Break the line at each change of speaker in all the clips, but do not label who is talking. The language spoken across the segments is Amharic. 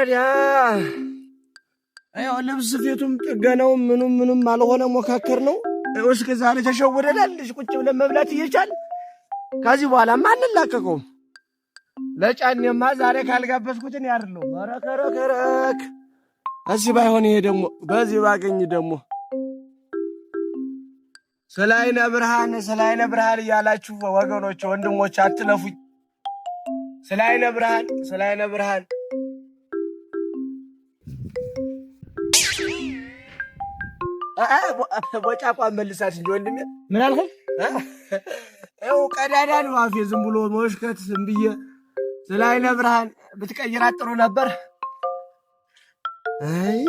ረዳ ያው ልብስ ስፌቱም ጥገናውም ምኑም ምኑም አልሆነ፣ ሞካከር ነው። እስከ ዛሬ ተሸውደናል። ልጅ ቁጭ ብለን መብላት እየቻል ከዚህ በኋላማ አንላቀቀውም። ለጫኔማ ዛሬ ካልጋበዝኩት እኔ አይደለሁም። ረከረከረክ እዚህ ባይሆን ይሄ ደግሞ በዚህ ባገኝ ደግሞ ስለ አይነ ብርሃን ስለ አይነ ብርሃን እያላችሁ ወገኖች ወንድሞች አትለፉኝ። ስለ አይነ ብርሃን ስለ አይነ ብርሃን ቦጫቋን መልሳት እንጂ ወንድሜ።
ምን አልከኝ?
ይኸው ቀዳዳ ነው አፌ ዝም ብሎ መሽከት ዝም ብዬ ስለ አይነ ብርሃን ብትቀይራት ጥሩ ነበር። አይ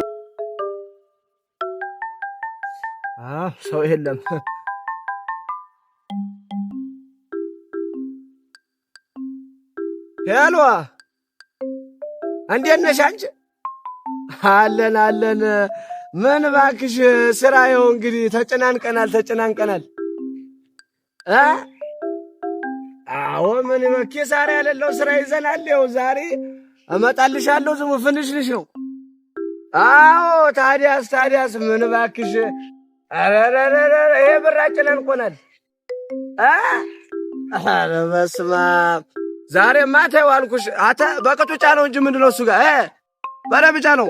ሰው የለም። Hello እንዴት ነሽ አንቺ? አለን አለን። ምን እባክሽ ስራ ይኸው እንግዲህ ተጨናንቀናል ተጨናንቀናል። እ አዎ ምን ኪሳራ የሌለው ስራ ይዘናል። ይኸው ዛሬ እመጣልሻለሁ። ዝሙ ፍንሽንሽ ነው። አዎ ታዲያስ ታዲያስ ምን እባክሽ ኧረ ይሄ ብር አጨናንቆናል። እ ኧረ በስመ አብ ዛሬማ ተይው አልኩሽ። አተ በቅጡ ጫነው እንጂ ምንድን ነው እሱ ጋር በደንብ ጫነው።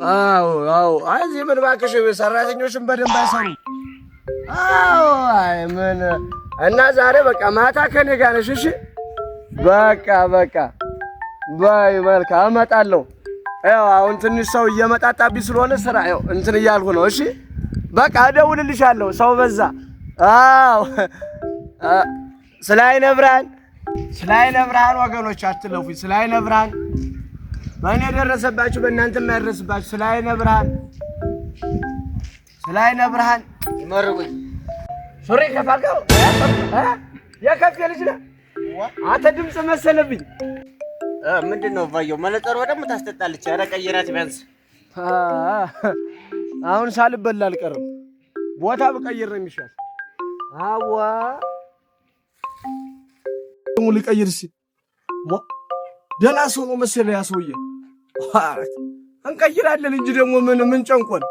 አዎ አዎ። አይ እዚህ ምን እባክሽ ሰራተኞችን በደንብ አይሰሩም። አዎ አይ ምን እና ዛሬ በቃ ማታ ከኔ ጋር ነሽ። እሺ በቃ በቃ በይ መልካም እመጣለሁ። ያው አሁን ትንሽ ሰው እየመጣጣብኝ ስለሆነ ስራ ያው እንትን እያልኩ ነው። እሺ በቃ እደውልልሻለሁ። ሰው በዛ። አዎ ስለ አይነ ብርሃን ስለ አይነ ብርሃን ወገኖች አትለፉኝ። ስለ አይነ ብርሃን በእኔ የደረሰባችሁ በእናንተ የማይደርስባችሁ። ስለ አይነ ብርሃን ስለ አይነ ብርሃን
ይመርቁኝ።
ሱሪ ከፋልከው የከፍ ልጅ ነህ አንተ። ድምፅ መሰለብኝ።
ምንድን ነው ባየው መነጸሯ ደግሞ ታስጠጣለች። ኧረ ቀይራት ቢያንስ።
አሁን ሳልበላ አልቀርም። ቦታ ብቀይር ነው የሚሻል። አዋ ልቀይር እስኪ። ደህና ሰው ነው መሰለህ ያ ሰውዬ። እንቀይራለን እንጂ ደግሞ ምን ምን ጨንቆን።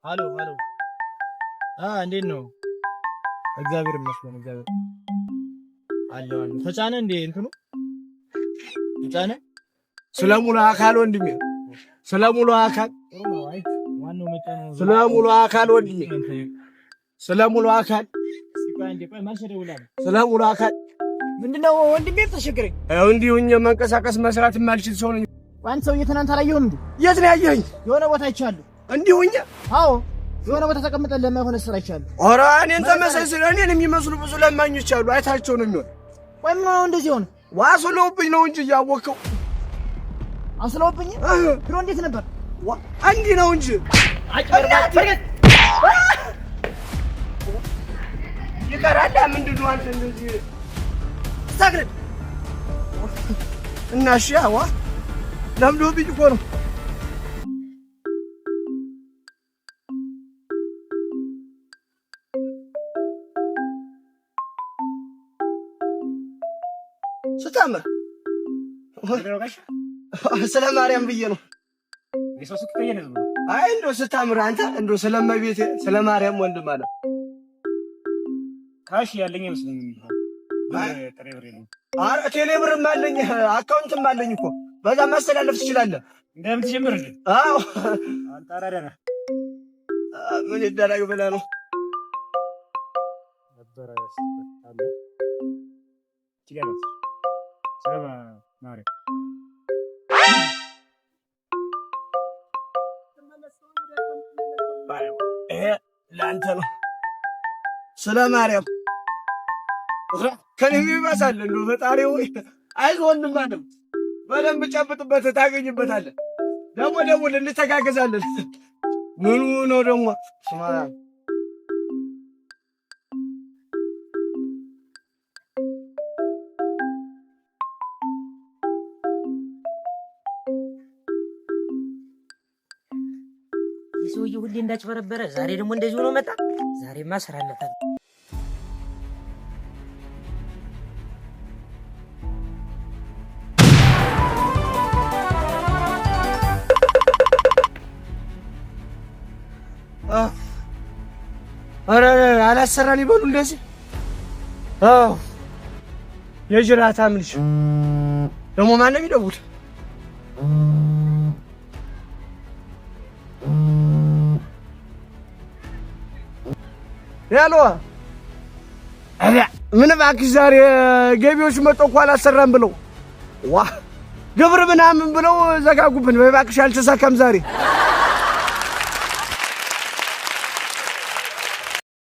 አሎ አሎ፣ እንዴት ነው? እግዚአብሔር ይመስገን። እግዚአብሔር አለ አለ። ተጫነ እንዴ እንትኑ ተጫነ።
ስለ ሙሉ አካል ወንድሜ፣ ስለ ሙሉ አካል፣ ስለ ሙሉ አካል ወንድሜ፣ ስለ ሙሉ አካል፣ ስለ ሙሉ አካል።
ምንድነው ወንድሜ ተቸገረኝ።
ያው እንዲሁ እኛ መንቀሳቀስ መስራት የማልችል ሰው ነኝ።
አንተ ሰውዬ ትናንት አላየሁም እንዴ?
የት ነው ያየኸኝ?
የሆነ ቦታ አይቻለሁ።
እንዲሁ እኛ
አዎ፣ የሆነ ቦታ ተቀምጠን ለማይሆነ ስራ አይቻለሁ።
ኧረ እኔን ተመሳሳይ ስለ እኔን የሚመስሉ ብዙ ለማኞች አሉ። አይታቸው ነው የሚሆን።
ቆይ ምን ሆነው እንደዚህ ሆነ?
ዋስለውብኝ ነው እንጂ እያወቅኸው።
አስለውብኝ? ድሮ እንዴት ነበር?
እንዲህ ነው እንጂ ይቀራል። ምንድን ነው አንተ እንደዚህ ሳግረድ እና እሺ፣ አዋ ለምዶብኝ እኮ ነው። ስታምር ስለ ማርያም ብዬ ነው። አይ እንደው ስታምር አንተ እንደው ስለመቤቴ ስለ ማርያም ወንድም አለ
Cash ያለኝ አይመስለኝም። ጥሬ ብር የለኝም።
ኧረ ቴሌ ብርም አለኝ account ም አለኝ እኮ በዛ ማስተላለፍ ትችላለህ።
እንደምትጀምር እንዴ?
አዎ
አንተ አራዳ ነህ።
ምን ይደረግ ብለህ ነው
ነበረ አለ ይችላል። ስለ ማርያም
ይሄ ለአንተ ነው። ስለ ማርያም ከኔ ይበሳል። እንደው ፈጣሪ ሆይ አይዞህ ወንድም አለም በደንብ ጨብጥበት፣ ታገኝበታለህ። ደግሞ ደውል፣ እንተጋገዛለን። ምኑ ነው ደግሞ ስማ
ሰውዬ ሁሌ እንዳጭበረበረ ዛሬ ደግሞ እንደዚህ ሆኖ መጣ። ዛሬማ ስራ አለበት።
ኧረ አላሰራን ይበሉ እንደዚህ። አዎ የጅራታም ልጅ ደግሞ ማነው የሚደውል? ያሎ ምን እባክሽ ዛሬ ገቢዎች መጥተው እኮ አላሰራም ብለው ዋ ግብር ምናምን ብለው ዘጋጉብን። እባክሽ አልተሳካም ዛሬ።